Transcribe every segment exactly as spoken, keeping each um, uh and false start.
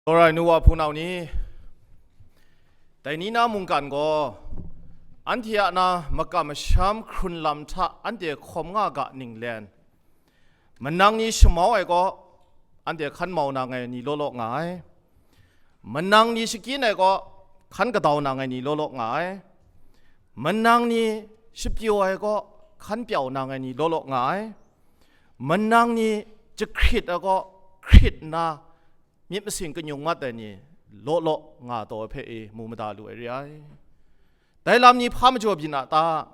Alright, nu wa hpunau ni, dai ni na mungkan gaw, anhte a na makam masham hkrun lam hta anhte hkawm nga ga ninglen, manang ni shamau ai gaw, anhte hkan mau na ngai ni law law nga ai. Manang ni shakyin ai gaw, hkan kadau na ngai ni law law nga ai. Manang ni shapyaw ai gaw, hkan pyau na ngai ni law law nga ai. Manang ni jahkrit ai gaw, hkrit nna myit masing kanyung mat ai ni law law nga taw ai hpe e mu mada lu ai re ai. Dai lam ni hpa majaw byin a ta?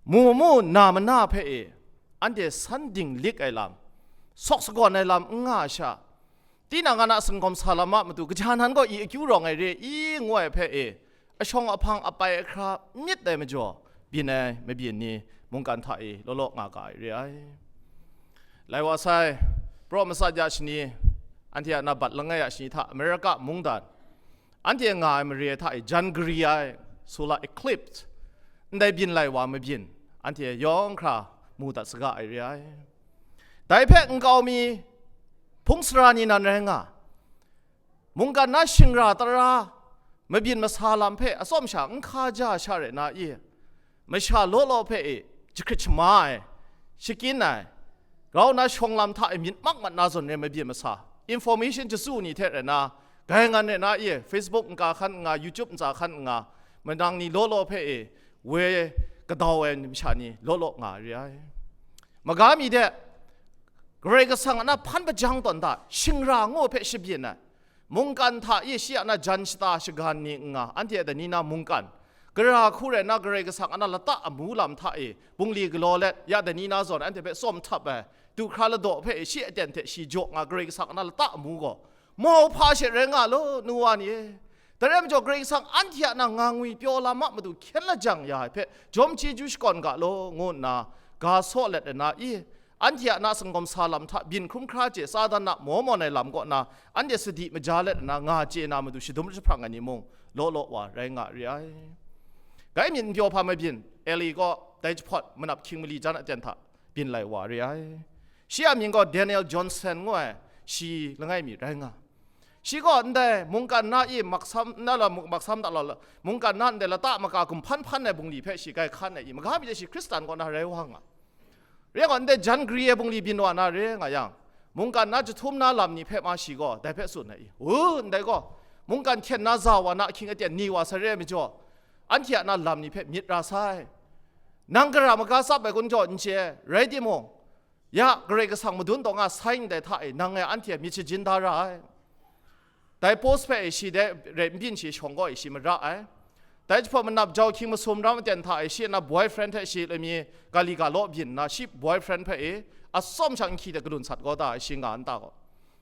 Mu mu na mana hpe e, anhte san dinglik ai lam, sawk sagawn ai lam n nga ai sha, tinang a na singkawm sa lam a matu kaja nan gaw i akyu rawng ai re i ngu ai hpe e, ashawng ahpang apai ahkra myit ai majaw, byin ai mabyin ni mungkan hta e law law nga ga ai re ai. Lai wa sai, pra masat ya shani, anhte a na bat langai ya shani hta America mungdan, anhte nga ai mare hta e jan gari ai, solar eclipse, ndai byin lai wa mabyin, anhte yawng hkra mu dat saga ai re ai. Dai hpe nkau mi hpung sara ni nan rai nga, mungkan na shingra tara mabyin masa lam hpe atsawm sha n hka ja sha rai na i? Masha law law hpe e jahkrit shama ai, shakyin ai, grau na shawng lam hta e myit mak mat na zawn re mabyin masa, information chyasu ni hte rai na, gai ngan rai na i? Facebook nka hkan n nga, YouTube ntsa hkan n nga, manang ni law law hpe e woi kadau ai masha ni law law nga re ai. Maga mi de, Karai Kasang a na hpan hpajang tawn hta shingra ngu hpe shabyin ai, mungkan hta i shi a na jan shata shagan ni n nga, anhte a dai ni na mungkan, gara hku rai na Karai Kasang a na lata amu lam hta e bungli galaw let, ya dai ni na zawn anhte hpe tsawm htap ai, du hkra ladaw hpe e shi aten hte shi jaw nga Karai Kasang a na lata amu gaw mau hpa she rai nga law, nu wa ni e. Dai rai majaw, Karai Kasang anhte a na nga ngwi pyaw lam a matu hkyen lajang ya ai hpe jawm chyeju shakawn ga law, ngu nna ga saw let ai na i? Anhte a na singkawm sa lam hta byin hkrum hkra chye, Satan a maw mawn ai lam kaw na anhte sadi maja let nna nga chye na matu shadum jahprang ai ni mung law law wa rai nga re ai. Gai myit n pyaw hpa mabyin, Eli gaw dai jahpawt manap hkying mali jan aten hta byin lai wa re ai. Shi a mying gaw Daniel Johnson ngu ai, shi langai mi rai nga. Shi gaw ndai mungkan na i maksam, na la mu-, maksam da la la, mungkan na ndai lata maka gumhpan hpan ai bungli hpe shi gai hkan ai i, maga mi de shi Hkristan kaw na rai wa nga. Rai gaw, ndai jan gari ai bungli byin wa na re nga yang, mungkan na jahtum na lam ni hpe ma shi gaw dai hpe tsun ai i, u, ndai gaw, mungkan hkyen na za wa na ahkying aten ni wa sa re ai majaw, anhte a na lam ni hpe myit ra sai. Nang gara maga tsap ai kun jaw n chye, rai timung, ya, Karai Kasang madun taw nga sai ndai hta e, nang e anhte myit shajin da ra ai. Dai post hpe e shi dai rai n byin shi shawng gaw e shi mara ai. Dai jahpawt manap jau hkying masum ram aten hta e shi a na boyfriend hte shi lami ga li ga law byin nna, shi boyfriend hpe e atsawm sha nhkyi de gadun sat kau da ai, shi nga nta gaw.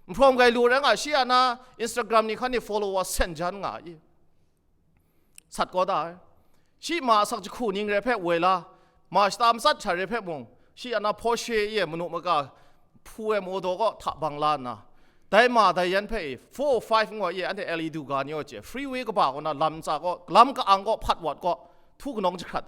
Nhprawm gai lu rai nga, shi a na Instagram ni hkan ni follower sen jan nga i. Sat kau da ai. Shi ma asak jahku ning re hpe woi la, ma shata matsat hta re hpe mung, shi a na Porsche e manu maka hpu ai modo kaw hta bang la nna, dai ma dai yan hpe e four five ngu ai e, anhte L E du ga ni aw chye, freeway kaba kaw na lam ntsa kaw, lam ka-ang kaw, hpat wat kaw, htu kanawng jahkrat.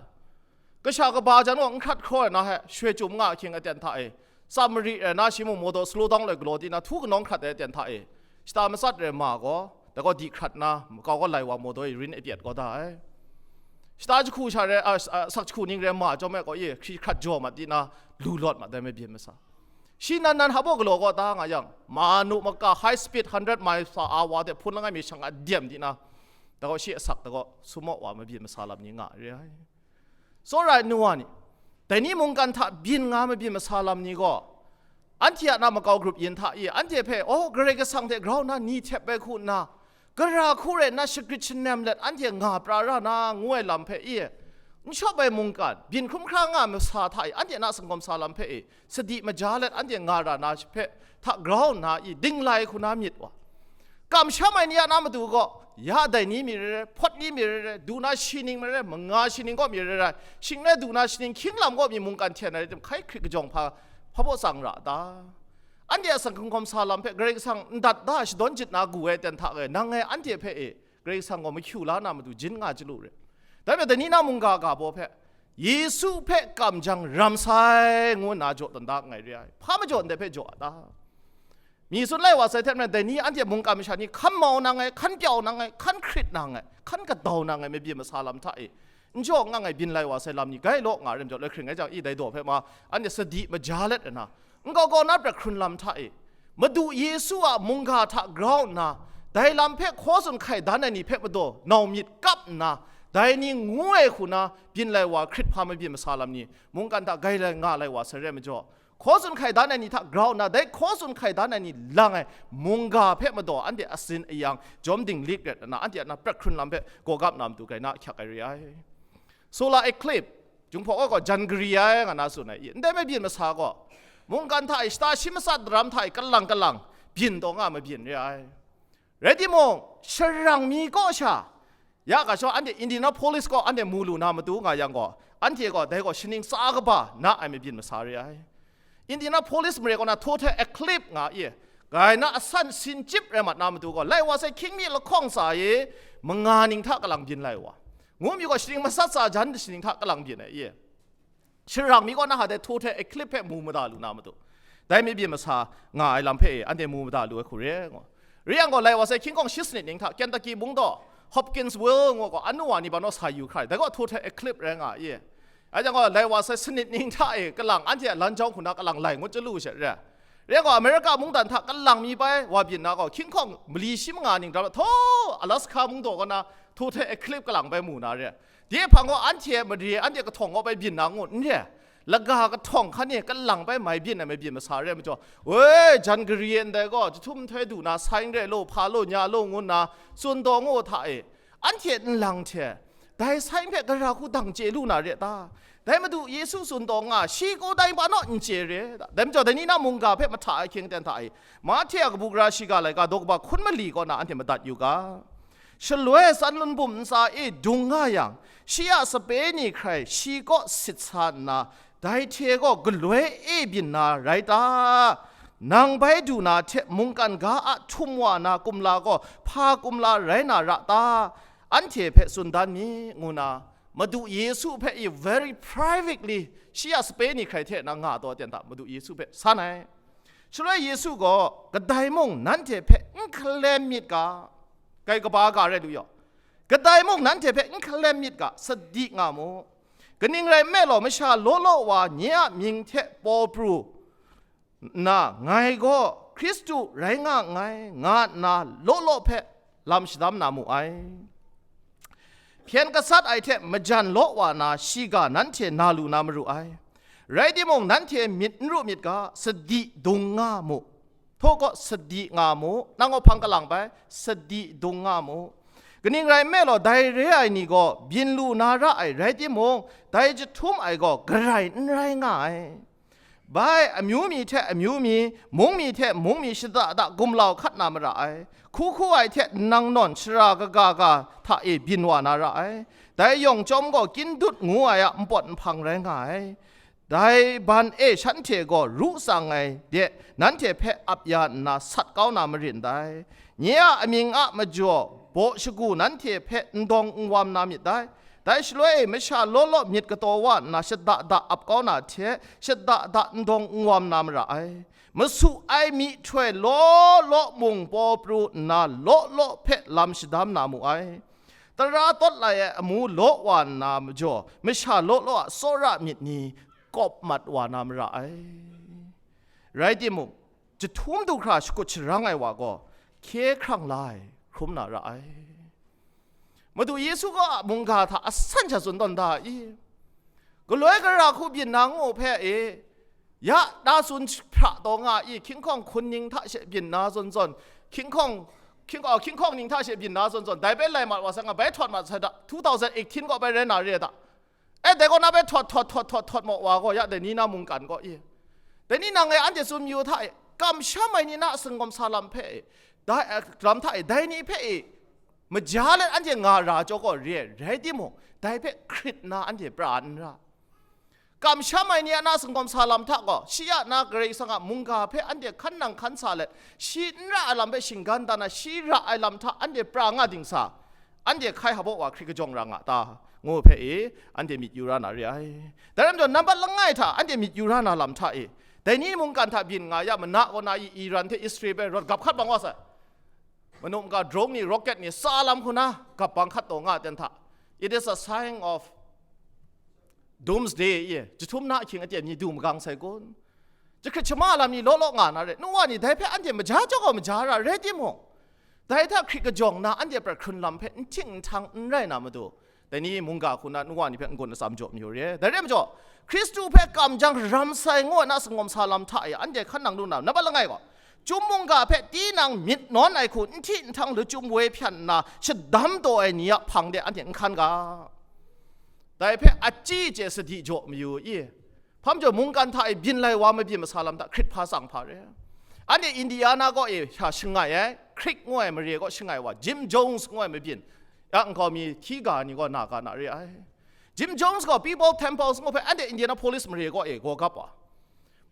Kasha kaba jan gaw n hkrat hkraw ai na he, shoi chyum nga ahkying aten hta e, tsam mari rai na shi mung modo slow down lai galaw di na, htu kanawng hkrat ai aten hta e, shata matsat rai ma gaw, dai gaw di hkrat na, makau gaw lai wa modo e rin e pyat kau da ai. Shata jahku sha rai, a, a, sak jahku ning rai ma chyawm ai gaw, ye, hkri hkrat jaw mat di na, lu lawt mat ai mabyin masa. Shi nan nan hpa galaw kaw ta nga yang, manu maka high speed hundred miles per hour de hpun langai mi shang a dem di na, dai gaw shi asak dai gaw, sumawk wa mabyin masa lam ni nga re ai. Tsawra ai nu wa ni, dai ni mungkan hta byin nga mabyin masa lam ni gaw, anhte a na makau grup yin hta i, anhte hpe, "Oh, Karai Kasang hte grau nna ni htep ai hku nna, gara hku rai nna shagrit shanem let anhte nga pra ra na," ngu ai lam hpe i, n shawp ai mungkan, byin hkrum hkra nga masa hta i, anhte a na singkawm sa lam hpe i, sadi maja let anhte nga ra na hpe hta grau nna i, dinglai hku na myit wa. Kamsham ai ni a na matu gaw, ya dai ni mi rai rai, hpawt ni mi rai rai, du na shi ning mi rai rai, manga shi ning kaw mi rai rai, shing rai du na shi ning hkying lam kaw mi mungkan hten ai rai tim, hkai hkrit kajawng hpa, hpa baw tsang ra ta? Anhte a singkawm sa lam hpe Karai Kasang n dat da shadawn jit na gu ai ten hta e, nang ngai anhte hpe e, Karai Kasang gaw mahkyu la na matu jin nga chyalu re. Dai hpe dai ni na mungga ga baw hpe, Yesu hpe kam jang ram sai, ngu nna jaw dan da nngai re ai. Hpa majaw ndai hpe jaw a ta? Mi tsun lai wa sai hte maren, dai ni anhte mungkan masha ni hkan mau nang ai, hkan pyau nang ai, hkan hkrit nang ai, hkan kadau nang ai mabyin masa lam hta e, n jaw n ang ai byin lai wa sai lam ni gai law nga re majaw, lai hkring ai jang, i dai daw hpe ma, anhte sadi maja let ai na, n kau kau na prat hkrun lam hta e, Madu Yesu a mungga hta grau nna, dai lam hpe hkaw tsun hkai dan ai ni hpe madaw nau myit kap nna, dai ni ngu ai hku na byin lai wa hkrit hpa mabyin masa lam ni mungkan hta gai lai nga lai wa sai re majaw, hkaw tsun hkai dan ai ni hta grau nna, dai hkaw tsun hkai dan ai ni lang ai mungga hpe madaw anhte asin ayang jawm dinglik ret nna, anhte a na prat hkrun lam hpe gawgap na matu gai na ahkyak ai re ai. Solar eclipse, Jinghpaw gaw jan gari ai nga na tsun ai, ndai mabyin masa gaw, mungkan hta e shata shi matsat daram hta e kalang kalang byin taw nga mabyin re ai. Rai timung, sharang mi kaw sha, ya ga shawng anhte Indianapolis kaw anhte mu lu na matu nga yang gaw, anhte gaw dai gaw shaning tsa kaba na ai mabyin masa re ai. Indianapolis mare kaw na total eclipse nga i, gai na asan sin chyip rai mat na matu gaw, lai wa sai hkying mi lahkawng tsa e, manga ning hta kalang byin lai wa, ngu mi gaw shaning matsat tsa jan shaning hta kalang byin ai i, sharang mi kaw na ha dai total eclipse hpe mu mada lu na matu, dai mabyin masa nga ai lam hpe e anhte mu mada lu ai hku re, ngu. Re yang gaw, lai wa sai hkying hkawng shi sanit ning hta Kentucky mung daw, Hopkinsville ngu gaw, anu wa ni ban naw sa yu hkra ai, dai gaw total eclipse rai nga i. Ai jang gaw, lai wa sai sanit ning hta e kalang anhte a lan jawng hku na kalang lai ngut chyalu she re. Re yang gaw, America mungdan hta kalang mi bai wa byin na gaw, hkying hkawng mali shi manga ning dam, htaw Alaska mung daw kaw na total eclipse kalang bai mu na re. Dai hpang gaw, anhte mare, anhte kahtawng gaw bai byin na ngut n re. Laga kahtawng hkan e kalang bai mai byin ai mabyin masa re majaw, woi, jan gari e ndai gaw, jahtum nhtoi du na, saing re law, hpa law, nya law, ngu nna tsun taw ngu hta e, anhte nlang hte dai saing hpe gara hku dang chye lu na re ta? Dai Madu Yesu tsun taw nga, shi gaw dai hpa naw n chye re ta? Dai majaw, dai ni na mungga hpe mahta ai hkying ten hta e, Mahte a kabu gara shiga laika daw kaba hkun mali kaw na anhte madat yu ga. Shaloi tsan lun bum ntsa e dung nga yang, shi a sape ni hkrai shi kaw sit sa nna, dai hte gaw galoi e byin na rai ta? Nang bai du na hte mungkan ga a htum wa na kumla gaw hpa kumla rai na ra ta? Anhte hpe tsun dan mi, ngu na Madu Yesu hpe i very privately shi a sape ni hkrai hte na nga taw ten hta Madu Yesu hpe san ai. Shaloi Yesu gaw, "Kadai mung nanhte hpe n hkalem myit ga, kai kaba ga rai lu yaw, kadai mung nanhte hpe n hkalem myit ga, sadi nga mu. Kaning rai nme law, masha law law wa nye a mying hte paw pru nna, ngai gaw Hkristu rai nga nngai, nga nna law law hpe lam shadam na mu ai. Hpyen gasat ai hte majan law wa na shiga nanhte na lu na maru ai. Rai timung, nanhte myit n ru myit ga, sadi dung nga mu. Htaw gaw sadi nga mu, nang gaw hpang kalang bai, sadi dung nga mu. Kaning rai nme law, dai re ai ni gaw byin lu na ra ai rai timung, dai jahtum ai gaw garai n rai nga ai. Bai, amyu mi hte amyu mi, mung mi hte mung mi shada da gumlau hkat na mara ai. Hku hku ai hte nang nawn shara kaga ga hta e byin wa na ra ai. Dai yawng chyawm gaw kyindut ngu ai a npawt nhpang rai nga ai. Dai ban e shanhte gaw ru tsang ai de nanhte hpe ap ya nna sat kau na marin dai. Nye a amying a majaw baw shagu nanhte hpe n dawng n wam na myit dai. Dai shaloi e masha law law myit kataw wa nna shada da ap kau na hte, shada da n dawng n wam na mara ai. Masu ai myihtoi law law mung paw pru nna law law hpe lam shadam na mu ai. Tara tawt lai ai amu law wa nna majaw, masha law law a tsawra myit ni kawp mat wa na mara ai. Rai timung, jahtum du hkra shakut sharang ai wa gaw, hkye hkrang la ai hkrum na ra ai. Madu Yesu gaw a mungga hta asan sha tsun tawn da i? Galoi gara hku byin na ngu hpe e, ya na tsun hpra taw nga i, hkying hkawng hkun ning hta she byin na zawn zawn, hkying hkawng, hkying, oh, hkying hkawng ning hta she byin na zawn zawn, dai bai lai mat wa sa nga, bai htawt mat sa da, two thousand eighteen gaw bai rai na re da. E, dai gaw na bai htawt, htawt, htawt, htawt, htawt maw wa gaw, ya dai ni na mungkan gaw i? Dai ni nang e anhte tsun mayu hta e, kamsham ai ni na a singawm sa lam hpe e, dai, eh, lam hta e, dai ni hpe e, maja let anhte nga ra jaw gaw re ai, rai timung, dai hpe hkrit nna anhte pra n ra. Kamsham ai ni a na singawm sa lam hta gaw, shi a na Karai Kasang a mungga hpe anhte hkan nang hkan sa let, shi n ra ai lam hpe shinggan dan na, shi ra ai lam hta anhte pra nga ding sa, anhte hkai hpaw wa hkrit kajawng ra nga ta, ngu hpe e, anhte myit yu ra na re ai. Dai rai majaw, nambat langai hta anhte myit yu ra na lam hta e, Dai ni mungkan hta byin nga ya, mana kaw na i Iran hte Israel hpe rawt gap hkat bang wa sai. Manu maka drone ni, rocket ni, sa lam hku na gap bang hkat taw nga ten hta, it is a sign of doomsday, i, jahtum na ahkying aten ni du magang sai kun. Jahkrit shama lam ni law law nga na re, nu wa ni dai hpe anhte maja jaw gaw maja ra rai timung, dai hta hkrit kajawng na anhte prat hkrun lam hpe n hting n htang n rai na matu, dai ni mungga hku na nu wa ni hpe n-gun atsam jaw mayu re. Dai re majaw, Hkristu hpe kam jang ram sai ngu ai na sangawm sa lam hta e anhte hkan nang lu na, nambat langai gaw, chyum mungga hpe tinang myit nawn ai hku n hti n htang lachyum woi hpyan nna shadam taw ai ni a hpang de anhte n hkan ga. Dai hpe achyi chye sadi jaw mayu i? Hpa majaw mungkan hta e byin lai wa mabyin masa lam hta hkrit hpa tsang hpa re. Anhte Indiana kaw e sha shangai ai, Creek ngu ai mare kaw shangai wa, Jim Jones ngu ai mabyin, ya nkau mi hti ga ni gaw na ga na re ai. Jim Jones gaw People Temples ngu hpe anhte Indianapolis mare kaw e gaw gap wa.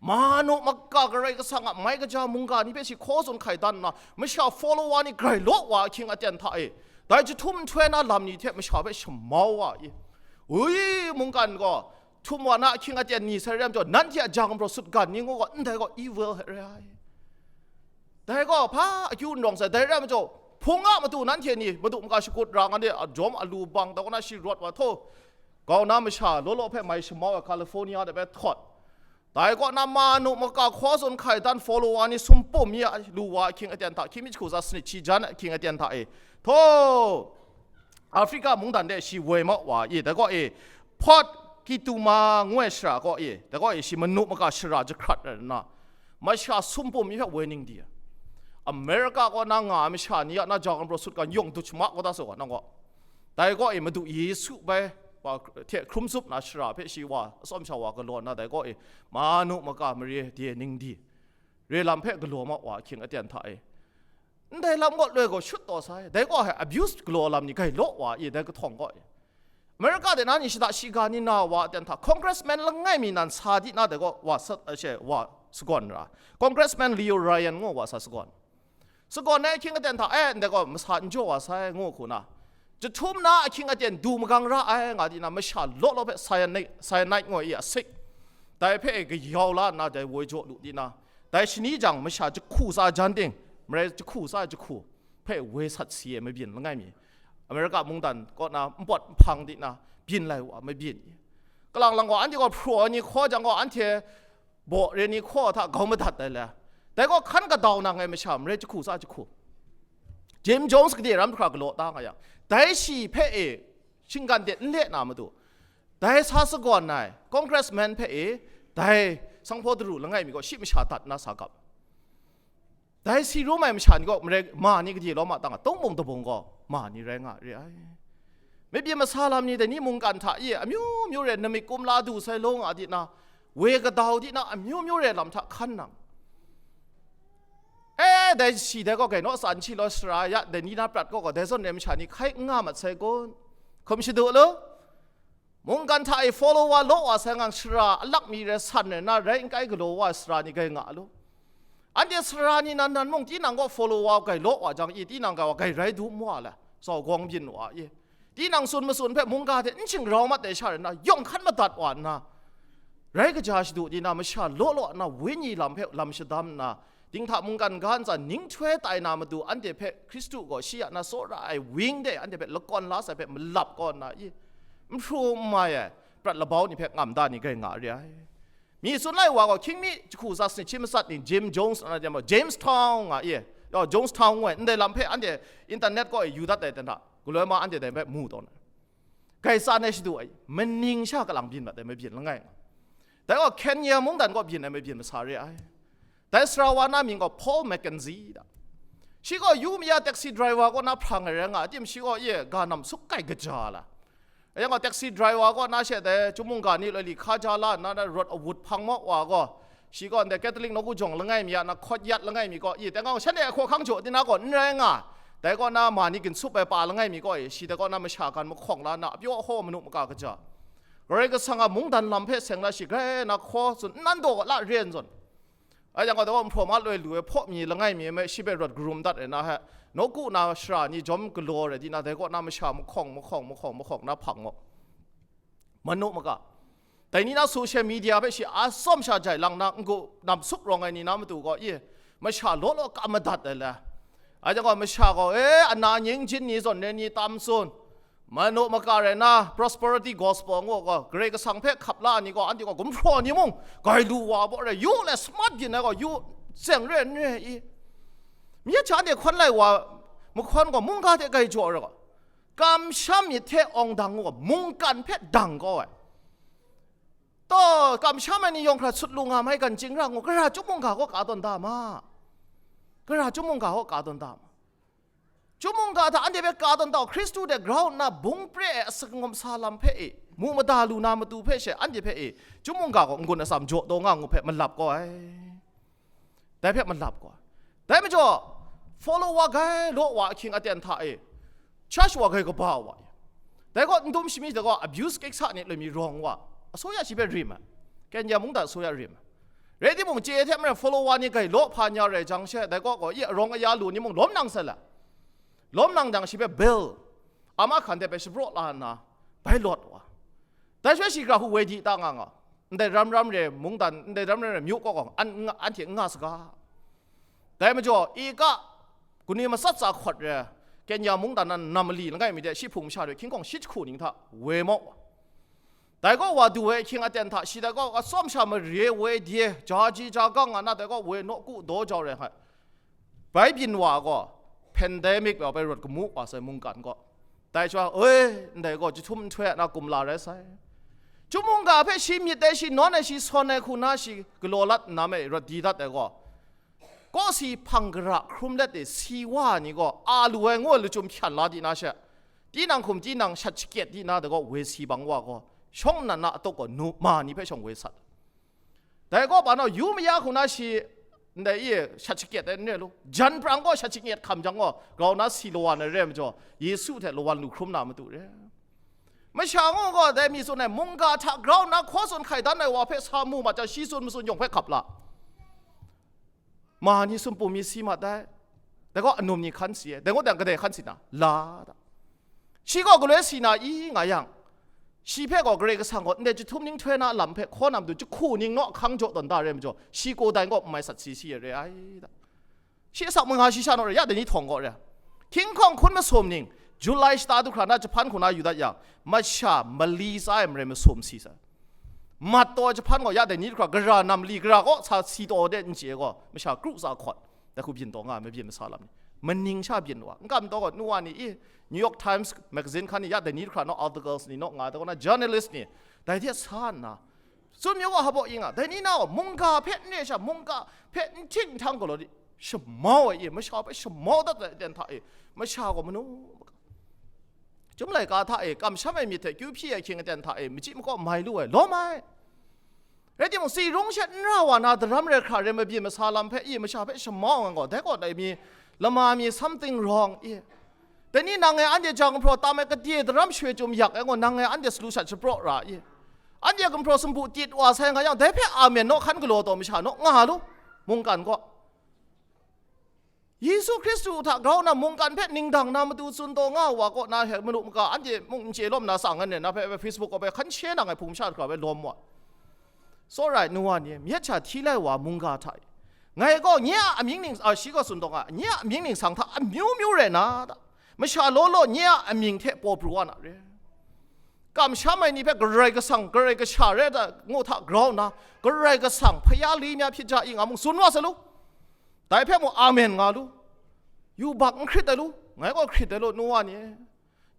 Manu maka Karai Kasang a mai kaja mungga ni hpe shi hkaw tsun hkai dan nna, masha follower ni grai law wa ahkying aten hta e, dai jahtum nhtoi na lam ni hte masha hpe shamau wa i? Ui, mungkan gaw htum wa na ahkying aten ni sai rai majaw, nanhte a ja gumhpraw sutgan ni ngu gaw, ndai gaw evil hte re ai. Dai gaw hpa akyu n rawng sai, dai rai majaw, hpung a matu nanhte ni madu maka shakut ra nga de, a jawm alu bang, dai kaw na shi rawt wa htaw, kau na masha law law hpe mai shamau ai California de hpe htawt. Dai kaw na manu maka hkaw tsun hkai dan follower ni sumpum mi a lu wa ahkying aten hta, hkying mi jahku tsa sanit shi jan ahkying aten hta e, htaw, Africa mungdan de shi woi mau wa i, dai kaw e, Port Kitumo ngu ai shara kaw e, dai kaw e shi manu maka shara jahkrat rai nna, masha sumpum mi hpe woi ning di ai. America kaw na nga ai masha ni a na ja gumhpraw sutgan yawng dut shama kau da sa wa nang gaw. Dai kaw e Madu Yesu bai wa hte hkrum zup na shara hpe shi wa atsawm sha wa galaw nna, dai kaw e manu maka mare de ning di, re lam hpe galaw ma wa ahkying aten hta e, ndai lam kaw loi gaw shut taw sai, dai kaw hpe abuse galaw lam ni gai law wa i, dai kahtawng kaw e. America de na ni shada shiga ni na wa aten hta, congressman langai mi nan sa di na dai kaw wa sat, a she, wa sagawn ra. Congressman Leo Ryan ngu wa sa sagawn. Sagawn ai ahkying aten hta, eh, ndai gaw masa n jaw wa sai, ngu hku na, jahtum na ahkying aten du magang ra ai, nga di na, masha law law hpe cyanide, cyanide ngu ai a sik, dai hpe e kayau la nna, dai woi jaw lu di na, dai shani jang masha jahku tsa jan ting, marai jahku tsa jahku hpe woi sat si ai mabyin langai mi, America mungdan kaw na npawt nhpang di na, byin lai wa mabyin i? Kalang lang gaw, anhte gaw hpraw ai ni hkaw jang gaw, anhte baw re ni hkaw hta grau madat ai le, dai gaw hkan kadau nang ai masha marai jahku tsa jahku, Jim Jones gade ram hkra galaw ta nga yang, dai shi hpe e shinggan de n le na matu, dai sa sagawn ai congressman hpe e, dai sanghpaw daru langai mi gaw shi masha dat nna sa gap. Dai si rum ai masha ni gaw marai ma ni gade lawm a tang a, tawng bung dabung gaw ma ni rai nga re ai. Mabyin masa lam ni dai ni mungkan hta i amyu myu re namik kumla du sai lung a di na, we kadau di na, amyu myu re lam hta hkan nang. E, dai shi dai gaw gai naw tsan shi law sara ya, dai ni na prat kaw gaw dai zawn re masha ni hkai n nga mat sai kun? Hkum shadu lu. Mungkan hta e follower law wa sai ngang shara alak mi re san re na, rai n kai galaw wa ai sara ni gai nga lu. Anhte sara ni nan nan mung tinang gaw follower gai law wa jang i, tinang gaw gai rai dum wa le, sau gawng byin wa i. Tinang tsun matsun hpe mungga hte n shingrau mat ai sha re na, yawng hkan madat wa nna, rai kaja shadu di na, masha law law na, wenyi lam hpe lam shadam nna, dinghta mungkan ga ntsa ning htoi tai na matu anhte hpe Hkristu gaw shi a na tsawra ai wang de anhte hpe lakawn la sai hpe malap kaw nna i, n hpru n mai ai prat labau ni hpe ngam da ni gai nga re ai. Mi tsun lai wa gaw, hkying mi jahku tsa sanit shi matsat ni, Jim Jones a na jam, Jamestown nga i, yaw, Jonestown ngu ai, ndai lam hpe anhte internet kaw e yu dat ai ten hta, galoi ma anhte dai hpe mu taw na. Gai tsan ai shadu ai, maning sha kalang byin mat ai mabyin langai nga. Dai gaw Kenya mungdan kaw byin ai mabyin masa re ai. Dai sara wa na mying gaw Paul Mackenzie da. Shi gaw yu mi a taxi driver kaw na hprang ai rai nga, a tim shi gaw ye ga nam suk kai kaja la. Yang gaw taxi driver kaw na she dai, chyum mungga ni loi li hka ja la nna, dai rawt awut hpang maw wa gaw, shi gaw ndai Catholic nawku jawng langai mi a na hkawt yat langai mi kaw, i, dai gaw shanhte a hkaw hkang jaw di na gaw n rai nga, dai kaw na ma ni ginsup ai pa langai mi kaw e, shi dai kaw na masha gan mahkawng la nna, apyaw ahaw manu maka kaja, Karai Kasang a mungdan lam hpe seng na shi grai na hkaw tsun, nnan daw la ren zawn. Ai yang gaw, dai gaw nhpraw ma loi lu ai hpaw mi langai mi me shi hpe rawt karum dat ai na he, nawku na shara ni jawm galaw rai di na, dai kaw na masha mahkawng, mahkawng, mahkawng, mahkawng na hpang gaw, manu maka, Dai ni na social media hpe shi a tsawm sha jai lang na, ngu nam sup rawng ai ni na matu gaw, i, masha law law ka madat ai le. Ai jang gaw, masha gaw, e, ana nying jin ni zawn re ni tam tsun. Manu maka rai na, prosperity gospel ngu gaw, Karai Kasang hpe hkap la ni gaw, anhte gaw gumhpraw ni mung, gai lu wa baw rai, yu le smart yin ai gaw, yu tseng re n re i. Myit sha anhte hkawn lai wa, mahkawn gaw, mungga hte gai jaw ai gaw, kamsham myit hte awng dang ngu gaw, mungkan hpe dang kau ai. Taw, kamsham ai ni yawng hkra sut lu nga mai gan chying ra ngu, gara chyum mungga gaw ka tawn da ma. Gara chyum mungga gaw ka tawn da ma. Chyum mungga hta anhte hpe ka tawn da, Hkristu hte grau nna bung pre ai asak ngawm sa lam hpe e, mu mada lu na matu hpe she anhte hpe e, chyum mungga gaw n-gun atsam jaw taw nga ngu hpe malap kau ai. Dai hpe malap gaw, dai majaw, follow wa gai law wa ahkying aten hta e, church wa gai kaba wa, dai gaw n dum shami dai gaw abuse keksa ni loi mi rawng wa, asoya shi hpe rim ai, Kenya mungdan asoya rim ai. Rai timung, chye hte maren follow wa ni gai law hpa nya rai jang she, dai gaw gaw i arawng aya lu ni mung lawm nang sa la, lawm nang jang shi hpe bil, ama hkan de bai shapraw la nna, bai lawt wa. Dai shaloi shi gara hu woi di ta nga nga, ndai ram ram re mungdan, ndai ram ram re myu kaw gaw, an, nga, anhte n nga saga. Dai majaw, ika, kanu matsat tsa hkawt re, Kenya mungdan na nam mali langai mi de, shi hpung masha hte hkying hkawng shi jahku ning hta woi mau wa. Dai gaw wa du ai ahkying aten hta, shi dai gaw atsawm sha mare woi de, ja ji ja gang nga na, dai gaw woi nawku daw jau re ai. Bai byin wa gaw, pandemic wa bai rawt kamu wa sai mungkan gaw. Dai sha, oi, ndai gaw jahtum nhtoi a na kumla rai sai. Chyum mungga hpe shi myit ai, shi nawn ai, shi sawn ai hku na shi galaw lat nna me rawt di dat ai gaw, kawsi hpang gara hkrum let e si wa ai ni gaw, a lu ai ngu ai lachyum hkyan la di na she, tinang hkum tinang shat shakyet di na dai gaw, woi si bang wa gaw, shawng nnan na atuk gaw nu ma ni hpe shawng woi sat. Dai gaw, ba nau yu maya hku na shi ndai e shat shakyet ai n re lu. Jan prang gaw shat shakyet hkam jang gaw, grau na si lawan ai re ai majaw, Yesu hte lawan lu hkrum na matu re. Masha ngu gaw, dai mi tsun ai, mungga hta grau na hkaw tsun hkai dan ai wa hpe sa mu mat jang, shi tsun matsun yawng hpe hkap la. Ma ni sumpu mi si mat ai. Dai gaw anum ni hkan si ai. Dai gaw dang kadai hkan si na? La da. Shi gaw galoi si na i nga yang, shi hpe gaw Karai Kasang gaw ndai jahtum ning htoi na lam hpe hkaw na matu jahku ning naw ahkang jaw tawn da re ai majaw, shi gaw dai gaw n mai sat si si ai re ai da. Shi asak manga shi sha naw re, ya dai ni htawng gaw re. Hkying hkawng hkun masum ning, July shata du hkra na jahpan hku na yu dat yang, masha mali tsa ai marai masum si sa. Mat taw ai jahpan gaw ya dai ni hkra gara nam li gara kaw sa si taw de n chye gaw, masha kru tsa hkawt, dai hku byin taw nga ai, mabyin masa lam ni. Maning sha byin wa, n kam taw gaw, nu wa ni i, New York Times magazine hkan ni ya dai ni hkra naw articles ni naw nga ai, dai kaw na journalist ni, dai hte sa nna, tsun mi wa hpa baw i nga, dai ni na gaw mungga hpe n re sha, mungga hpe n hting n htang galaw di, shamau ai i, masha hpe shamau dat ai aten hta e, masha gaw manu, Chyum laika hta e kamsham ai myit hte kyu hpyi ai ahkying aten hta e machyi makaw mai lu ai, lawm ai. Rai timung, si rung shet n ra wa na daram rai hkra rai mabyin masa lam hpe i masha hpe shamau ai gaw, dai kaw dai mi, lama mi something wrong i. Dai ni nang e anhte jang gumhpraw tam ai gade daram shoi chyum yak ai gaw, nang e anhte salu shat shapraw ra i. Anhte gumhpraw sumpu tit wa sai nga yang, dai hpe amen naw hkan galaw taw masha naw nga lu, mungkan gaw. Yesu Hkristu hta grau na mungkan hpe ningdang na matu tsun taw nga wa kaw na, he manu maka anhte mung n chye lawm na, tsang ngan na hpe, Facebook kaw hpe hkan she nang ai hpung masha hkra hpe lawm wa. Tsawra ai nu wa ni, myit sha hti lai wa mungga hta e, ngai gaw nye a amying ning, a, shi gaw tsun taw nga, nye a amying ningsang hta amyu myu rai na ta, masha law law nye a amying hte paw pru wa na re. Kamsham ai ni hpe Karai Kasang, Karai Kasha rai ta ngu hta grau nna, Karai Kasang hpaya li mya hpyi ja i nga mung tsun wa sa lu. Dai hpe mung amen nga lu. Yubak n hkrit ai lu, ngai gaw hkrit ai lu, nu wa ni e.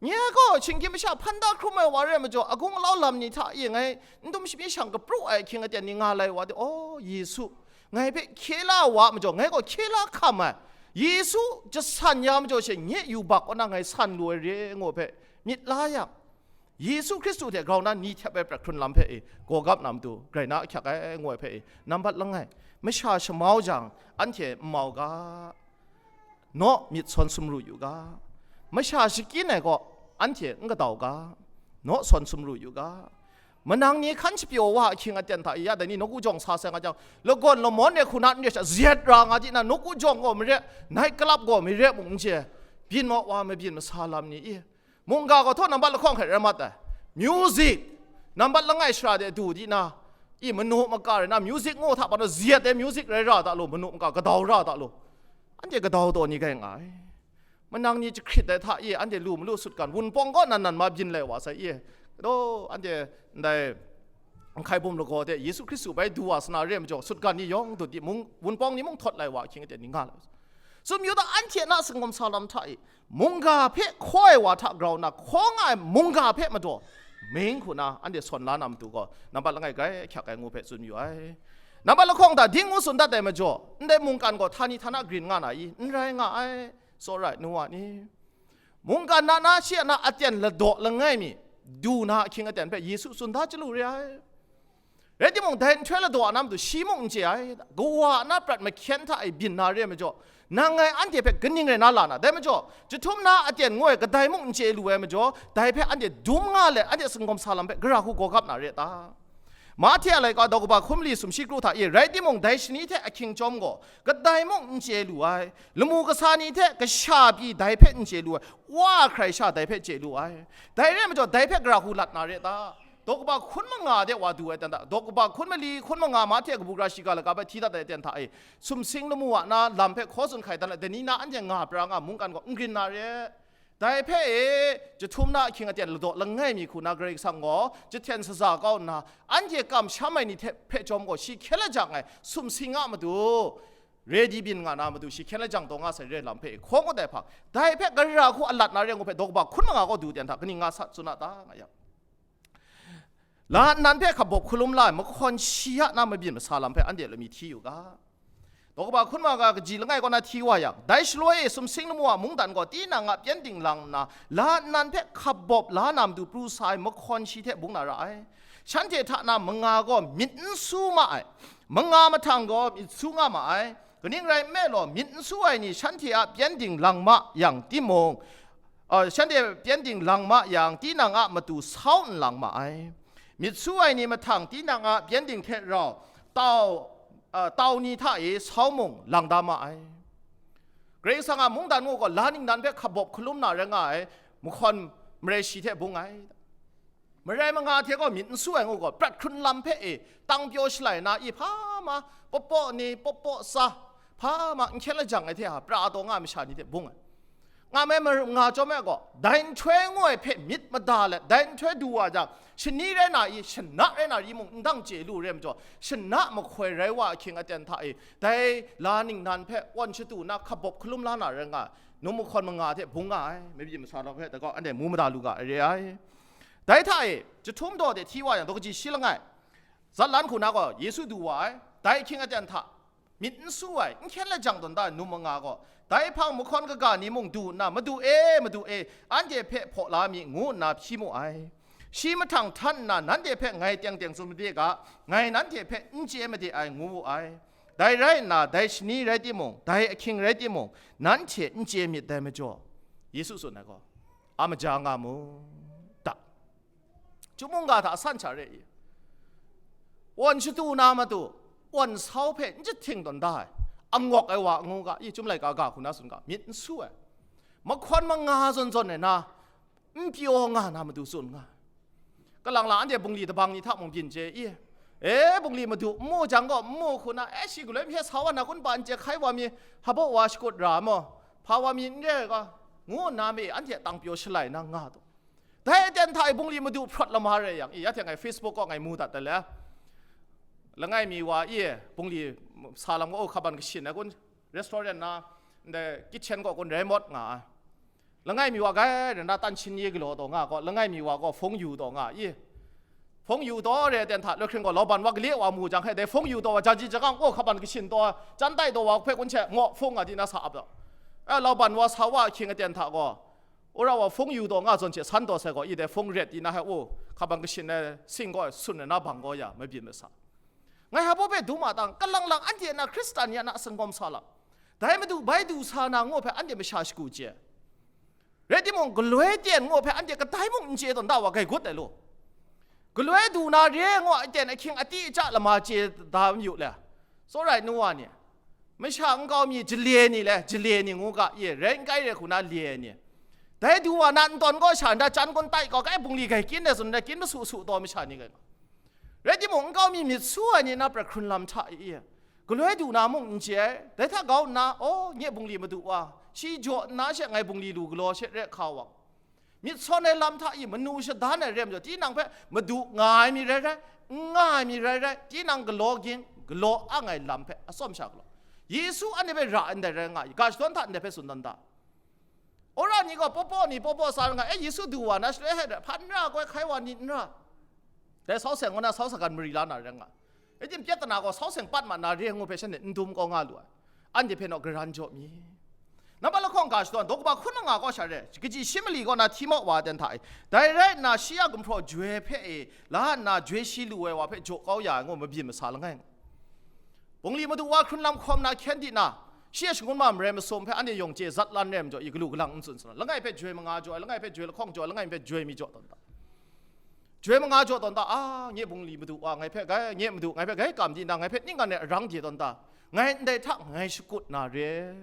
Nye gaw shinggyim masha hpan da hkrum ai wa rai majaw, agung alau lam ni hta e ngai n dum shami shang kapru ai ahkying aten ni nga lai wa de, aw, Yesu, ngai hpe hkye la wa majaw, ngai gaw hkye la hkam ai. Yesu jasan ya majaw she, nye yubak kaw na ngai san lu ai re ngu hpe myit la yang, Yesu Hkristu hte grau na ni htep ai prat hkrun lam hpe e, gawgap na matu, grai na ahkyak ai ngu ai hpe e, nambat langai, masha shamau jang, anhte n mau ga, naw myit sawn sumru yu ga, masha shakyin ai gaw, anhte n gadau ga, naw sawn sumru yu ga, manang ni hkan shapyaw wa ahkying aten hta e ya dai ni nawku jawng sa sai nga jang, lagawn lamawn e hku na n re sha, zet ra nga di na, nawku jawng gaw mare, night club gaw mare mung n chye, byin maw wa mabyin masa lam ni i, mungga gaw htaw nambat lahkawng hkrai rai mat ai. Music, Nambat langai shara de du di na, i manu maka rai na, music ngu hta pa na, ziyat ai music rai ra ta lo, manu maka kadau ra ta lo, anhte kadau taw ni gai nga ai. Manang ni jahkrit ai hta i anhte lu malu sutgan, wunpawng kaw nan nan ma byin lai wa sai i, do anhte ndai nhkai bum lagaw de Yesu Hkristu bai du wa sana re majaw, sutgan ni yawng dut di mung, wunpawng ni mung htawt lai wa ahkying aten ni nga lai. Tsun yu ta, anhte na singawm sa lam hta i mungga hpe hkaw ai wa hta grau nna hkaw nga ai mungga hpe madaw ming hku na anhte sawn la na matu gaw, nambat langai grai ahkyak ai ngu hpe tsun yu ai. Nambat lahkawng hta ding ngu tsun dat ai majaw, ndai mungkan gaw htani htana grin nga na i? N rai nga ai, tsawra ai nu wa ni. Mungkan na na shi a na aten ladaw langai mi, du na ahkying aten hpe Yesu tsun da chyalu re ai. Rai timung, dai nhtoi ladaw na matu shi mung n chye ai, kawa a na prat mahkyen hta e byin na re ai majaw, nang ngai anhte hpe kaning rai na la na? Dai majaw, jahtum na aten ngu ai kadai mung n chye lu ai majaw, dai hpe anhte dum nga let, anhte singawm sa lam hpe gara hku gaw gap na re ta? Mahte a laika daw kaba hkun mali sumshi kru hta e, rai timung, dai shani hte ahkying chyawm gaw kadai mung n chye lu ai, lamu kasa ni hte kasha pyi dai hpe n chye lu ai, Wa a hkrai sha dai hpe chye lu ai. Dai re ai majaw, dai hpe gara hku lat na re ta? Daw kaba hkun manga de wa du ai ten hta, daw kaba hkun mali, hkun manga, Mahte kabu gara shiga laka bai hti dat ai ten hta e, sumsing lamu a na lam hpe hkaw tsun hkai dan ai, dai ni na anhte nga pra nga mungkan gaw n grin na re. Dai hpe e, jahtum na ahkying aten ladaw langai mi hku na Karai Kasang gaw jahten shaza kau nna, anhte kamsham ai ni hte hpe chyawm gaw shi hkyen lajang ai sumsing a matu, ready byin nga na matu, shi hkyen lajang taw nga sai re lam hpe hkaw ngut ai hpang, dai hpe gara hku alat na re ngu hpe daw kaba hkun manga gaw du ten hta kaning nga sa tsun a ta nga yang, la nnan hpe hkabawp hkalum la ai mahkawn shi a na mabyin masa lam hpe anhte lami hti yu ga. Daw kaba hkun manga kaji langai kaw na hti wa yang, dai shaloi e sumsing lamu a mungdan gaw tinang a pyengdin lang nna, la nnan hpe hkabawp la na matu pru sa ai mahkawn shi hte bung na ra ai. Shanhte hta na manga gaw myit n su ma ai, manga mahtang gaw myit su nga ma ai. Kaning rai nme law, myit n su ai ni shanhte a pyengdin lang ma yang timung, uh, shanhte pyengdin lang ma yang, tinang a matu sau n lang ma ai. Myit su ai ni mahtang tinang a pyengdin hte rau tau, uh, tau ni hta e sau mung lang da ma ai. Karai Kasang a mungdan ngu gaw la ningnan hpe hkabawp hkalum na rai nga ai mahkawn marai shi hte bung ai. Marai manga hte gaw myit n su ai ngu gaw, prat hkrun lam hpe e tang pyaw shalai na i hpa ma, pawpaw ni, pawpaw tsa, hpa ma n hkyen lajang ai hte a pra taw nga ai masha ni hte bung ai. Nga me mar-, nga chyawm e gaw, dai nhtoi ngu ai hpe myit mada let, dai nhtoi du wa jang, shani rai na i, shana rai na ri mung n dang chye lu re ai majaw, shana mahkoi rai wa ahkying aten hta e, dai la ningnan hpe wan shatu na hkabawp hkalum la na rai nga ai, num mahkawn manga hte bung nga ai, mabyin masa lam hpe, dai gaw anhte mu mada lu ga ai re ai. Dai hta e, jahtum daw de hti wa yang, daw kaji shi langai, zatlan hku na gaw Yesu du wa ai, dai ahkying aten hta, myit n su ai, n hkyen lajang tawn da ai num manga gaw, dai hpang mahkawn kaga ni mung du nna, "Madu e, Madu e, anhte hpe hpaw la mi," ngu nna hpyi mu ai. Shi mahtang htan nna, nanhte hpe ngai teng teng tsun made ga, ngai nanhte hpe n chye made ai, ngu wu ai. Dai rai nna, dai shani rai timung, dai ahkying rai timung, nanhte n chye myit dai majaw, Yesu tsun ai gaw, a maja nga mu, ta. Chyum mungga hta asan sha re i, wan shatu na matu, wan sau hpe n jahting tawn da ai, angawk ai wa ngu ga, i, Chyum laika ga hku na tsun ga, myit n su ai, mahkawn manga zawn zawn ai na, n pyaw nga na matu tsun nga. Kalang lang anhte bungli dabang ni hta mung byin chye i, e, bungli madu n mu jang gaw, n mu hku na, e, shi galoi mye sa wa na kun pa n chye hkai wa mi, hpaw wa shakut ra maw, hpa wa mi n re ga, ngu nna mi anhte tang pyaw shalai na nga taw. Dai aten hta e bungli madu hprawt lama rai yang, i, ya hte ngai Facebook kaw ngai mu dat ai le, langai mi wa i, bungli sa lam gaw, o, hkaban kashin ai kun, restaurant na, ndai kitchen kaw kun rai mawt nga ai. Langai mi wa gai rai na, tan shin ye galaw taw nga gaw, langai mi wa gaw hpung yu taw nga i. Hpung yu taw re aten hta, loi hkring gaw lauban wa gale wa mu jang hkai, dai hpung yu taw wa, jaji jagang, o, hkaban kashin taw, chyantai taw wa hpe kun hte ngaw hpung nga di na sa ap taw. E, lauban wa sa wa ahkying aten hta gaw, wora wa hpung yu taw nga zawn hte san taw sai gaw, i, dai hpung ret di na hkai, o, hkaban kashin ai sing gaw sun ai na bang gaw ya, mabyin masa. Ngai hpa baw hpe dum a tang, kalang lang anhte na Hkristan ya na singawm sa lam, dai Madu bai du sa na ngu hpe anhte masha shagu chye. Rai timung, galoi ten ngu hpe anhte kadai mung n chye tawn da wa gai gut ai law. Galoi du na re ngu a aten ahkying ati aca lama chye da mayu le. Tsawra ai nu wa ni, masha nkau mi jale ni le, jale ni ngu ga, ye, rai n kai re hku na le ai ni, Dai du wa na n tawn kaw sha nta, chyan kun tai kaw, kai bungli gai kyin ai tsun nta, kyin masu su taw masha ni gai nga. Rai timung, nkau mi myit su ai ni na prat hkrun lam hta i, galoi du na mung n chye ai, dai hta kau nna, aw, nye bungli madu wa, shi jaw nna she ngai bungli lu galaw she re hka wa, myit sawn ai lam hta i manu shadan ai re majaw, tinang hpe madu nga ai mi rai rai, n nga ai mi rai rai, tinang galaw ging, galaw ang ai lam hpe atsawm sha galaw. Yesu anhte hpe ra ndai rai nga i, ga shadawn hta ndai hpe tsun tawn ta. Wora ni gaw pawpaw ni pawpaw sa nga, e, Yesu du wa na shaloi hte hpan ra koi hkai wa ni n ra. Dai sau seng kaw na sau sagan mari la na rai nga. E tim pyat tana gaw sau seng pat ma na re ngu hpe shanhte n dum kaw nga lu ai. Anhte hpe naw garan jaw mi. Nambat lahkawng ga shadawn, daw kaba hkun manga kaw sha re, kaji shi mali kaw na hti maw wa ten hta e. Dai rai nna, shi a gumhpraw joi hpe e, la nna, joi shi lu ai wa hpe jaw kau ya ai ngu mabyin masa langai nga. Bungli madu wa hkrun lam hkawm na hkyen di na, shi a shangun ma marai masum hpe anhte yawng chye zat lan re majaw, i galu galang n tsun sarawng, langai hpe joi manga jaw ai, langai hpe joi lahkawng jaw ai, langai hpe joi mi jaw tawn ta. Joi manga jaw tawn ta, a, nye bungli madu wa ngai hpe gai, nye madu ngai hpe gai kam di na, ngai hpe ning ngan ai arang de tawn ta, ngai ndai hta ngai shakut na re.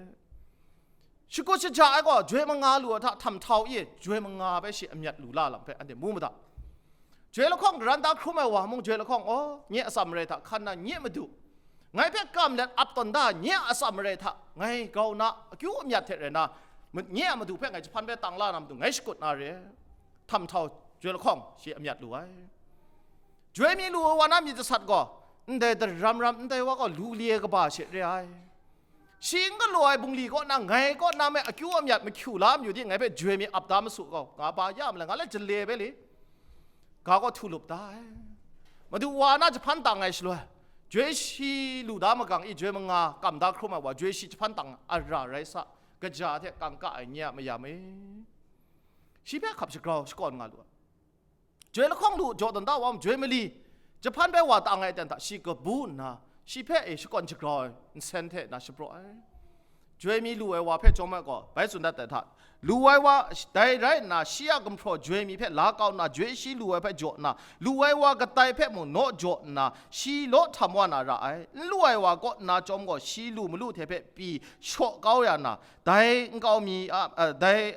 Shakut shaja ai gaw, joi manga lu ai hta htam htau i, joi manga bai shi amyat lu la lam hpe anhte mu ma da. Joi lahkawng garan da hkrum ai wa mung, joi lahkawng, aw, nye atsam marai hta hkan na, nye madu, ngai hpe kam let ap tawn da, nye atsam marai hta ngai grau na akyu amyat hte rai na, ma-, nye a madu hpe ngai jahpan bai tang la na matu, ngai shakut na re. Htam htau joi lahkawng shi amyat lu ai. Joi mi lu ai wa na myit jasat gaw, ndai daram ram ndai wa gaw lu li ai kaba she re ai. Shi n galaw ai bungli kaw na, ngai kaw na me akyu amyat mahkyu la mayu di, ngai hpe joi mi ap da masu gaw, nga ba ya ma le, nga le jale bai le, ga gaw htu lup da ai. Madu wa na jahpan tang ai shaloi, joi shi lu da magang i, joi manga kam da hkrum ai wa, joi shi jahpan tang a ra rai sa, kaja hte kangka ai nye a mayam e. Shi hpe hkap shagrau shakawn nga lu ai. Joi lahkawng lu jaw tawn da wa, joi mali jahpan bai wa tang ai ten hta shi kabu nna, shi hpe e shakawn shagrau ai nsen hte na shapraw ai. Joi mi lu ai wa hpe chyawm ai gaw, bai tsun dat ai hta, lu ai wa dai rai nna, shi a gumhpraw joi mi hpe la kau nna, joi shi lu ai hpe jaw nna, lu ai wa kadai hpe mung naw jaw nna, shi law htam wa na ra ai. N lu ai wa kaw nna chyawm gaw, shi lu malu hte hpe pyi shaw kau ya na, dai nkau mi a, a, dai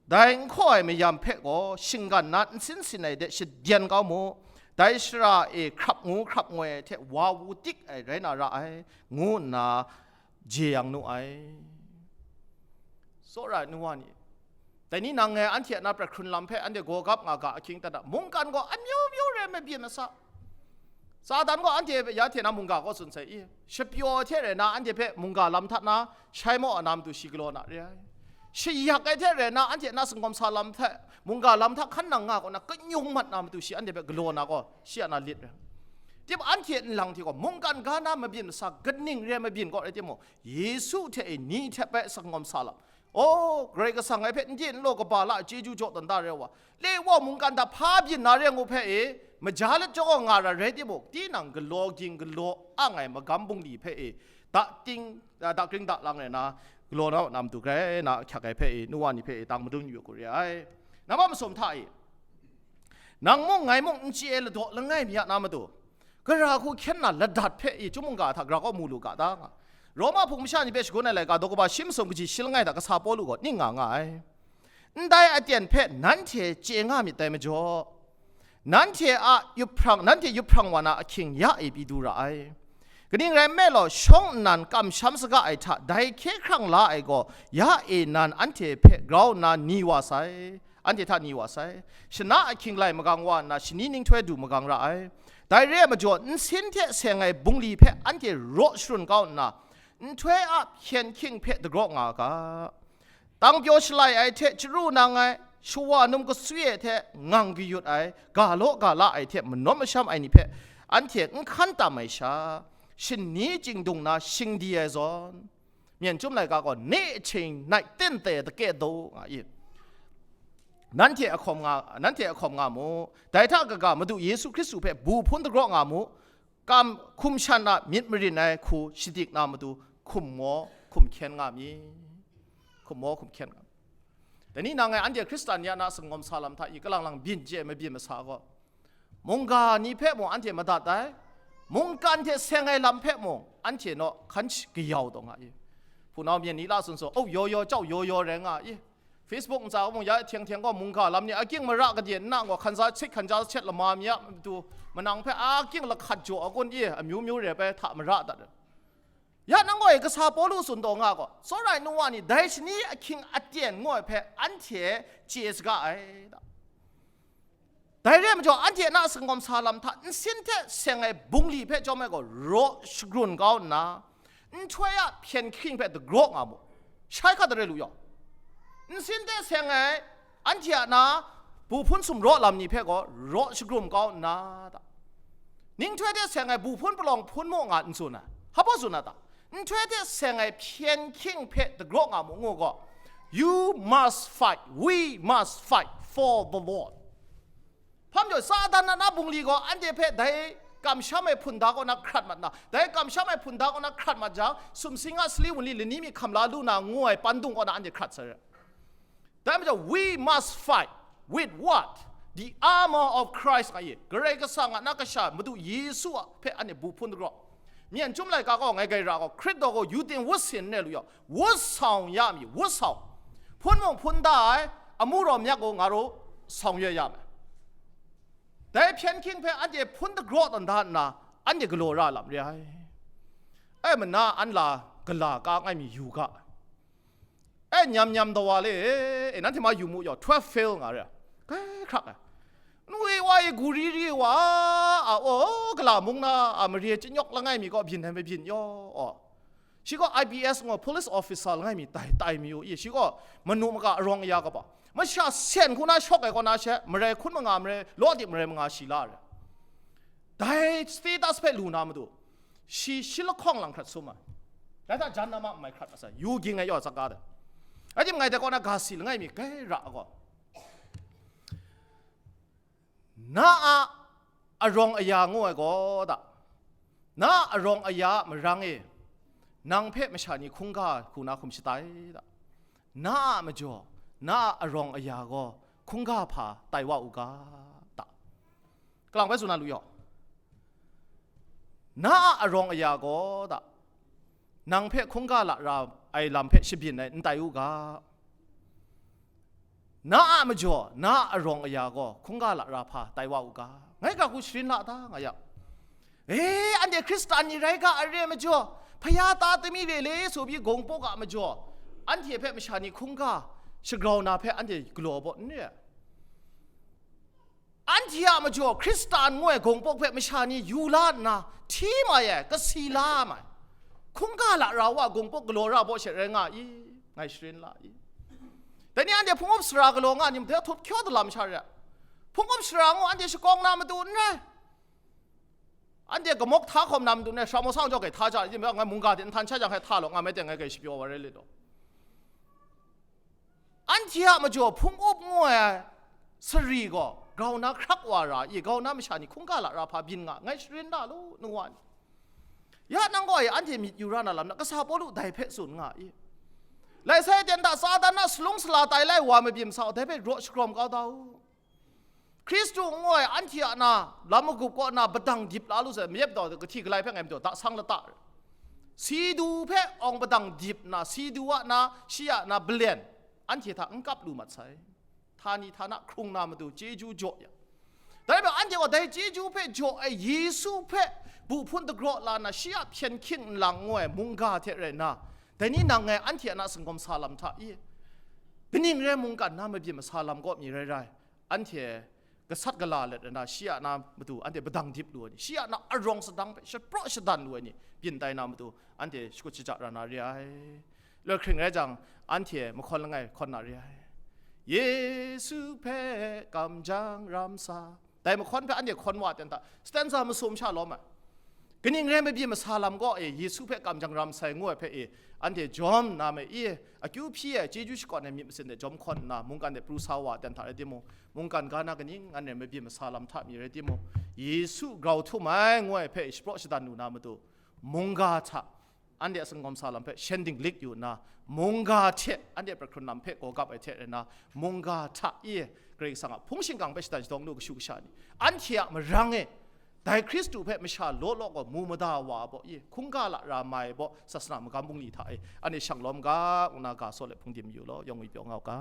Dai n hkaw ai mayam hpe gaw shinggan na nsin sin ai de shadyan kau mu, dai shara e hkrap ngu hkrap ngoi ai hte wa wu tik ai rai na ra ai, ngu nna jeyang nu ai. Tsawra ai nu wa ni, dai ni nang ngai anhte a na prat hkrun lam hpe anhte gaw gap nga ga ahkying ta da, mungkan gaw amyu myu re mabyin masa. Satan gaw anhte ya hte na mungga kaw tsun sai i, shapyaw ai hte rai na, anhte hpe mungga lam hta na shai maw a na matu shi galaw na re ai. Shayak ai hte rai na, anhte na sangawm sa lam hte mungga lam hta hkan nang nga kaw na kanyung mat na matu shi anhte hpe galaw na gaw, shi a na lit re. Tip anhte nlang hte gaw mungkan ga na mabyin masa kaning re mabyin kaw rai timung, Yesu hte e ni hte bai sangawm sa lam, o, Karai Kasang ngai hpe n di n law kaba la chyeju jaw tawn da re wa, le wa mungkan hta hpa byin na re ngu hpe e, maja let jaw nga ra rai timung, tinang galaw ging galaw ang ai magam bungli hpe e, da ting, da kring da lang rai na, galaw na na matu grai na ahkyak ai hpe e, nu wa ni hpe e, tang madun yu ku re ai. Nambat masum hta e, nang mung ngai mung n chye ai ladaw langai mi a na matu, gara hku hkyen na ladat hpe i, chyum mungga hta gara kaw mu lu ga ta nga. Roma hpung masha ni hpe shagun ai laika daw kaba shi masum kaji shi langai hta kasa Pawlu gaw ning nga nga ai. Ndai aten hpe nanhte chye nga myit dai majaw, nanhte a yup hprang, nanhte yup hprang wa na ahkying ya e pyi du ra ai. Kaning rai nme law, shawng nnan kamsham saga ai hta dai hkye hkrang la ai gaw, ya e nan anhte hpe grau nna ni wa sai. Anhte hta ni wa sai. Shana ahkying lai magang wa nna, shani ninghtoi du magang ra ai. Dai re ai majaw, nsin hte seng ai bungli hpe anhte raw sharun kau nna, nhtoi a hpyen hkying hpe dagraw nga ga. Tang pyaw shalai ai hte chyaru nang ai, shawa num kaswi ai hte ngang kayut ai, ga law ga la ai hte manawm masham ai ni hpe anhte n hkan tam ai sha, shani chingdung na shingdi ai zawn, Myen chyum laika gaw, ni hting nai tinte dake do nga i. Nanhte ahkawm nga, nanhte ahkawm nga mu. Dai hta kaga Madu Yesu Hkristu hpe bu hpun dagraw nga mu. Kam hkum shan a myit marin ai hku shadik na matu hkum maw hkum hkyen nga mi. Hkum maw hkum hkyen nga mi. Dai ni nang ngai anhte Hkristan ya na sangawm sa lam hta i kalang lang byin chye mabyin masa gaw, mungga ni hpe mung anhte madat ai, mungkan hte seng ai lam hpe mung anhte naw hkan shi kayau taw nga i. Hpunau myen ni la sun saw, au yaw yaw, jau yaw yaw rai nga i. Facebook ntsa mung ya htyeng htyeng gaw mungga lam ni aking mara kade nna gaw hkansa sit hkansa chet lama mi a matu manang hpe aking lahkat jaw a kun i amyu myu re bai hta mara dat ai. Ya nang gaw e kasa Pawlu tsun taw nga gaw, tsawra ai nu wa ni dai shani ahkying aten ngu ai hpe anhte chye saga ai da. Dai re ai majaw, anhte na singawm sa lam hta nsin hte seng ai bungli hpe chyawm ai gaw raw shagrun kau nna, nhtoi a hpyen hkying hpe dagraw nga mu. Shai hkat dare lu yaw, nsin hte seng ai anhte a na bu hpun sumraw lam ni hpe gaw raw shagrum kau nna ta, ninhtoi hte seng ai bu hpun palawng hpun mu nga n tsun ai, hpa tsun a ta? Nhtoi hte seng ai hpyen hkying hpe dagraw nga mu ngu gaw, you must fight, we must fight for the Lord. Hpa majaw, Satan a na bungli gaw anhte hpe dai kamsham ai hpunda kaw na hkrat mat na, dai kamsham ai hpunda kaw na hkrat mat jang, sumsing a sali wunli lani mi hkam la lu na ngu ai pandung kaw na anhte hkrat sai ra. Dai majaw, we must fight with what? The armor of Christ nga i, Karai Kasang a na kasha Madu Yesu a hpe anhte bu hpun dagraw. Myen chyum laika gaw ngai gai ra gaw, Hkrit daw gaw yu ting wut sin n re lu yaw, wut saung ya mi, wut saung. Hpun mung hpun da ai, amu rawm yak gaw nga ru saung ya ya me. Dai hpyen hkying hpe anhte hpun dagraw tawn da nna, anhte galaw ra lam re ai. E mana an la gala ka ngai mi yu ga. E nyam nyam dawa le, e, e, nanhte ma yu mu yaw, twelve fail nga re. Kai hkrak ai. Nu e wa e gu ri ri wa, a, o, gala mung na, a, mare chyingyawk langai mi kaw byin ai mabyin yaw, o. Shi gaw I P S ngu police officer langai mi tai, tai mi u i, shi gaw manu maka arawng aya kaba. Masha sen hku na shawk ai kaw na she, marai hkun manga marai, law dip marai manga shi la re. Dai status hpe lu na matu, shi shi lahkawng lang hkrat sum ai. Dai hta jan na ma mai hkrat masai, yu ging ai yaw tsaka dai. Ai tim ngai dai kaw na ga si langai mi gai ra gaw, na a arawng aya ngu ai gaw da, na a arawng aya a marang e, nang hpe masha ni hkungga hku na hkum shatai da, na a majaw, na a arawng aya gaw hkungga hpa tai wa u ga da. Kalang bai tsun na lu yaw, na a arawng aya gaw da, nang hpe hkungga lara ai lam hpe shabyin ai n tai u ga. Na a majaw, na a arawng aya gaw hkungga lara hpa tai wa u ga. Ngai ga hku sharin la ta nga ya. E, anhte Hkristan ni rai ga, are majaw, hpaya ta tami re le, so pyi gawng paw ga majaw, anhte hpe masha ni hkungga shagrau na hpe anhte galaw baw n re. Anhte a majaw Hkristan ngu ai gawng paw hpe masha ni yu la nna, hti mai ai, kasi la mai. Hkungga lara wa gawng paw galaw ra baw she rai nga i, ngai sharin la i. Dai ni anhte hpung up sara galaw nga ni, made htup hkyaw dalam sha re. Hpung up sara ngu anhte shakawng na matu n rai. Anhte kamawk hta hkawm na matu n rai, shamo sang jaw kai hta ja, ngai mungga de nhtan sha jang hkai hta law nga mai teng ngai kai shapyaw wa rai le taw. Anhte a majaw hpung up ngu ai sari gaw grau na hkrak wa ra i, grau na masha ni hkungga lara hpa byin nga, ngai sharin da lu, nu wa ni. Ya nang gaw e anhte myit yu ra na lam na, kasa Pawlu dai hpe tsun nga i. Lai sai ten hta Satan na salung sala tai lai wa mabyin masau dai hpe raw shakrawm kau da u. Hkristu ngu ai anhte a na lam magup kaw na badang dip la lu sai, mayep daw kahti galai hpe ngai majaw da sang lata re. Si du hpe awng badang dip na, si du a na, shi a na balen, anhte hta n kap lu mat sai. Htani htana hkrung na matu chyeju jaw ya. Dai hpe anhte gaw dai chyeju hpe jaw ai Yesu hpe bu hpun dagraw la na, shi a hpyen hkying nlang ngu ai mungga hte rai nna, dai ni nang ngai anhte a na singawm sa lam hta i, kaning rai mungkan na mabyin masa lam kaw mi rai rai, anhte gasat gala let ai na, shi a na matu anhte badang dip lu ai ni, shi a na arawng sadang hpe shapraw shadan lu ai ni, byin tai na matu anhte shakut shaja ra na re ai. Loi hkring rai jang, anhte mahkawn langai hkawn na re ai. Yesu hpe kamjang ram sa. Dai mahkawn hpe anhte hkawn wa ten hta, stanza masum sha lawm ai. Kaning rai mabyi masa lam gaw e, Yesu hpe kamjang ram sai ngu ai hpe e, anhte jawm nna me e, akyu hpyi ai chyeju shakawn ai myit masin de jawm hkawn nna, mungkan de pru sa wa ten hta rai timung, mungkan ga na kaning ngan rai mabyi masa lam hta mi rai timung, Yesu grau htum ai ngu ai hpe e shapraw shadan lu na matu, mungga hta, anhte a singawm sa lam hpe shen dinglik yu nna, mungga hte anhte a pra hkrun lam hpe gaw gap ai hte rai nna, mungga hta e Karai Kasang a hpung shingkang hpe shada jadawng lu kashu kasha ni, anhte a marang e, dai Hkristu hpe masha law law gaw mu mada wa ai baw e, hkungga lara mai ai baw, sasana magam bungli hta e, anhte shang lawm ga, ngu na ga saw let hpung dim yu law, yawng ngwi pyaw nga u ga.